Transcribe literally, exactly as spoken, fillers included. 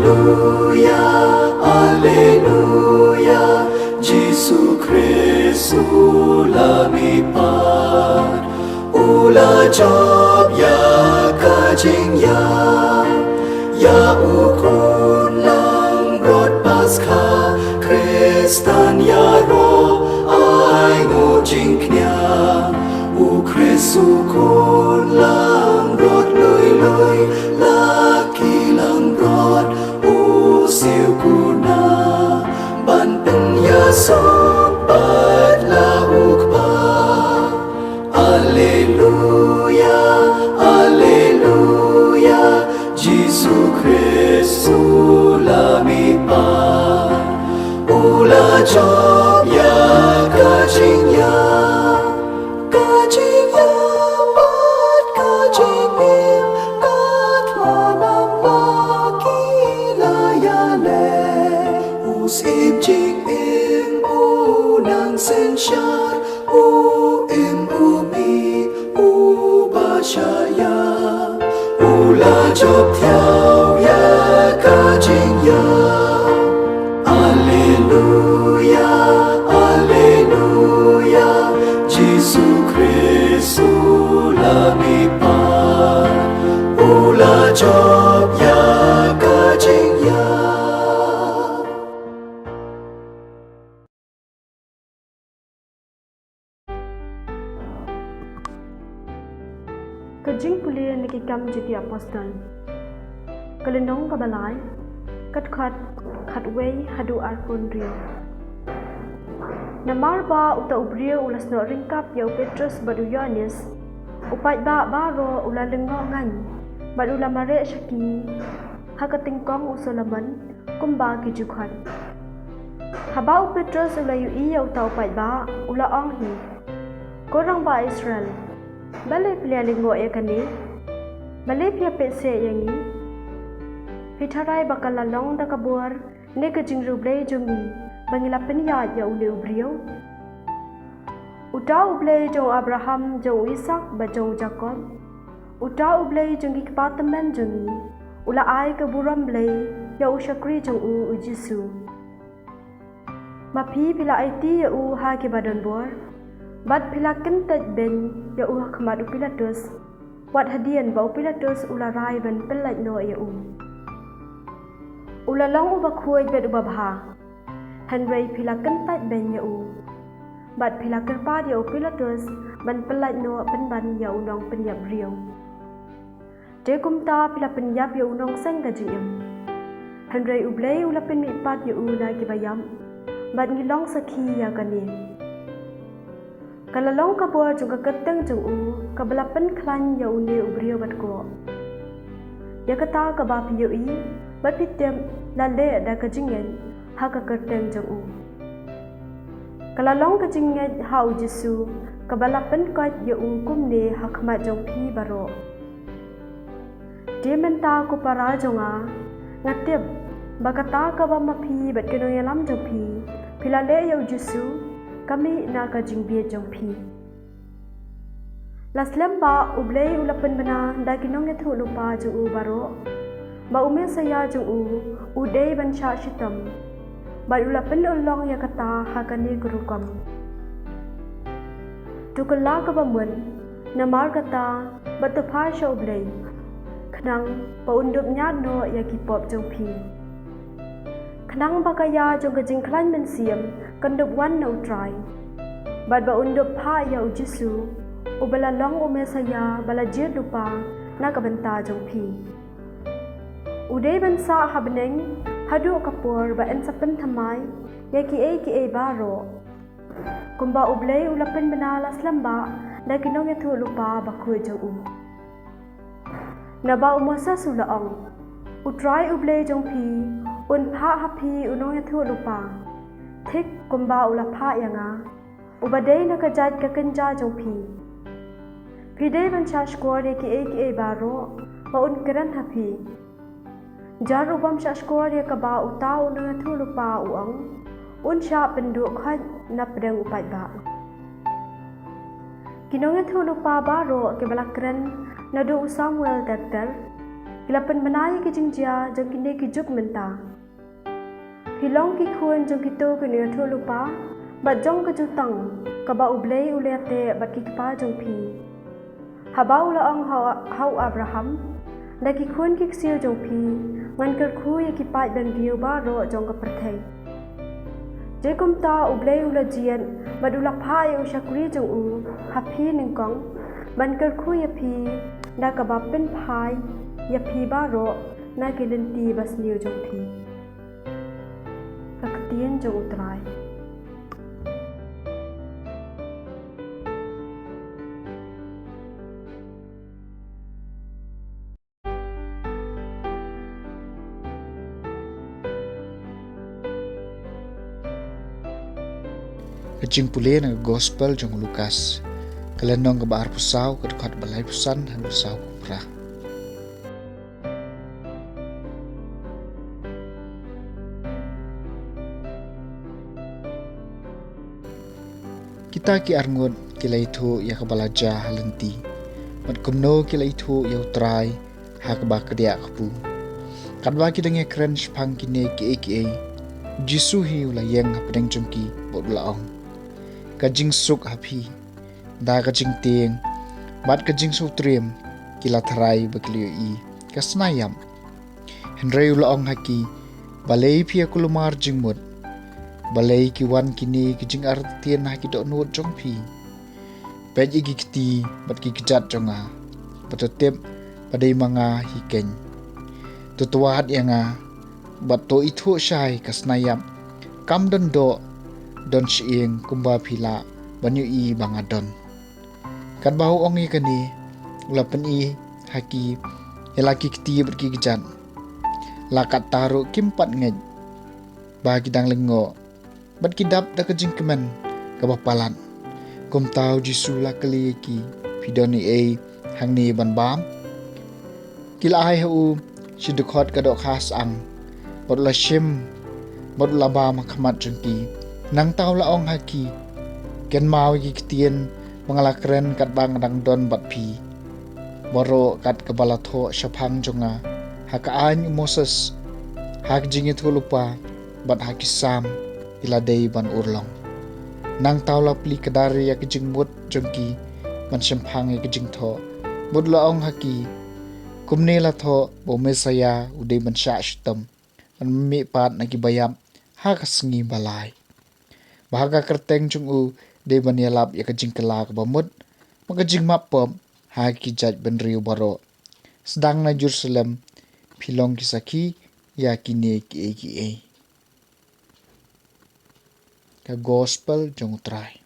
Alleluia, Alleluia, Jisu Khrist u la mihpat, u la jop ïa ka jingïap, ïa u khun langbrot Paskha, Khristan ïaroh ai nguh jingkñia, u Khrist u khun langbrot lui lui, la ki langbrot u siew kuna, ban pynïasoh pat la u Kpa. Alleluia, Alleluia, Jisu Khrist u la mihpat, u la jop ïa ka jingïap, ka jingïap bad ka jingim, ka thlong bad ki la ïaleh. U Syiem jingim u nang synshar, u im u mih uba shah ïap, u la jop thiaw ïa ka jingïap. Alleluia, Alleluia, Jisu Khrist u la mihpat, u la jop ïa ka jingïap. Ka jingpule na ki Kam jong ki Apostol. Ka lynnong kaba lai, ka dkhot khatwei haduh arphew hynriew. Namar ba uta u briew u la snoh ryngkat ïa u Petros bad u Ïoannis, u paidbah baroh u la lyngngoh ngan, bad u la mareh sha ki ha ka tyngkong u Solomon, kumba ki ju khot. Haba u Petros u la ïohi ïa uta u paidbah, u la ong hi, Ko rangbah Israel, balei phi la lyngngoh ïa kane? Balei phi ïa peit seh ïa ngi? Phi tharai ba ka la long da ka bor ne ka jingriewblei jong ngi ba ngi la pynïaid ïa une u briew? Uta u Blei jong u Abraham, jong u Isaak bad jong u Jakob, uta u Blei jong ki kpa tymmen jong ngi, u la ai ka burom Blei ïa u shakri jong u, u Jisu. Ma phi, phi la aiti ïa u ha kiba don bor, bad phi la kyntait beiñ ïa u ha khmat u Pilatus, wat hadien ba u Pilatus u la rai ban pynlait noh ïa u. U la long uba khuid bad uba bha, hynrei phi la kyntait beiñ ïa u, bad phi la kyrpad ïa u Pilatus ban pynlait noh pynban ïa u nongpynïap briew. Te kumta phi la pynïap ïa u nongseng ka jingim. Hynrei u Blei u la pynmihpat ïa u na kiba ïap, bad ngi long sakhi ïa kane. Ka la long ka bor jong ka kyrteng jong u kaba la pynkhlaiñ ïa une u briew bad koh. Ïa kata kaba phi ïohi bad phi tip la leh da ka jingngeit ha ka kyrteng jong u. Ka la long ka jingngeit ha u Jisu kaba la pynkoit ïa u kumne ha khmat jong phi baroh. Te mynta ko para jong nga, nga tip ba kata kaba ma phi bad ki nongïalam jong phi phi la leh ïa u Jisu, ka mih na ka jingbieit jong phi. La slem ba u Blei u la pynbna da ki nongïathuhlypa jong u baroh ba u Messaïah jong u u dei ban shah shitom, bad u la pynurlong ïa kata ha kane ka rukom. To kylla kaba mut, namar kata, bad to phai sha u Blei, khnang ba un dup ñiad noh ïa ki pop jong phi. Khnang ba ka ïa jong ka jingkhlaiñ mynsiem kan dup wan na u Trai, bad ba un dup phah ïa u Jisu, uba la long u Messaïah ba la jied lypa na ka bynta jong phi. U dei ban sah ha bneng haduh ka por ba yn sa pynthymmai ïa kiei kiei baroh, kumba u Blei u la pynbna la slem ba da ki nongïathuhlypa bakhuid jong u. Naba u Moses u la ong, U Trai u Blei jong phi un phah ha phi u nongïathuhlypa, thik kumba u la phah ïa nga, uba dei na ka jait ka kynja jong phi. Phi dei ban shah shkor ïa kiei kiei baroh ba un kren ha phi. Jar u bym shah shkor ïa kaba uta u nongïathuhlypa u ong, un shah pynduh khoit na pdeng u paidbah. Ki nongïathuhlypa baroh kiba la kren naduh u Samuel ter ter, Ki la pynbna ïa ki jingjia jong kine ki juk mynta. Phi long ki khun jong kito ki nongïathuhlypa bad jong ka jutang kaba U Blei u la ïateh bad ki kpa jong phi. Haba u la ong ha, ha u Abraham, da ki khun ki ksiew jong phi ngan kyrkhu ïa ki paid bynriew baroh jong ka pyrthei. Jaikumta U Blei u la jied bad u la phah ïa u shakri jong u ha phi nyngkong ban kyrkhu ïa phi da kaba pynphai ïa phi baroh na ki lynti basniew jong phi. Ka ktien jong U Trai. Ka jingpule na ka Gospel jong u Lukas, ka lynnong kaba arphew saw, ka dkhot ba laiphew san haduh sawphew phra. Kita ki arngut ki la ithuh ïa kaba la jia ha lynti, bad kumno ki la ithuh ïa U Trai ha kaba kdiah kpu. Katba ki dang ïakren shaphang kine kiei kiei, U Jisu hi u la ïeng hapdeng jong ki bad u la ong, ka jingsuk ha phi. Da ka jingtieng bad ka jingsngewtriem ki la tharai ba ki la ïohi ka sniap. Hynrei u la ong ha ki, balei phi ïa kulmar jingmut? Balei ki wan kine ki jingartatien ha ki dohnud jong phi? Peit ïa ki kti bad ki kjat jong nga, bad to tip ba dei ma nga hi keiñ. To twad ïa nga bad to ithuh shai ka sniap. Kam don doh, don shyieng kumba phi lah ban ïohi ba nga don. Katba u ong ïa kane, u la pyni ha ki ïa la ki kti bad ki kjat. La katta ruh kim pat ngeit ba ki dang lyngngoh bad ki dap da ka jingkmen kaba palat. Kumta U Jisu u la kylli ïa ki, phi don ei ei hangne ban bam? Ki la ai ha u shi dkhot ka dohkha syang bad u la shim bad u la bam ha khmat jong ki. Nangta u la ong ha ki, kynmaw ïa ki ktien ba nga la kren katba nga dang don bad phi, baroh kat kaba la thoh shaphang jong nga ha ka aiñ u Moses, ha ka jingïathuhlypa bad ha ki Salm, ki la dei ban urlong. Nangta u la plie kdar ïa ka jingmut jong ki ban shemphang ïa ka jingthoh, bad u la ong ha ki, kumne la thoh ba u Messaïah u dei ban shah shitom, ban mihpat na ki baïap ha ka sngi ba lai, ba ha ka kyrteng jong u dei ban ïalap ïa ka jingkylla kaba mut bad ka jingmap pop ha ki jaitbynriew baroh. Sdang na Jerusalem phi long ki sakhi ïa kine kiei kiei. Ka Gospel jong U Trai.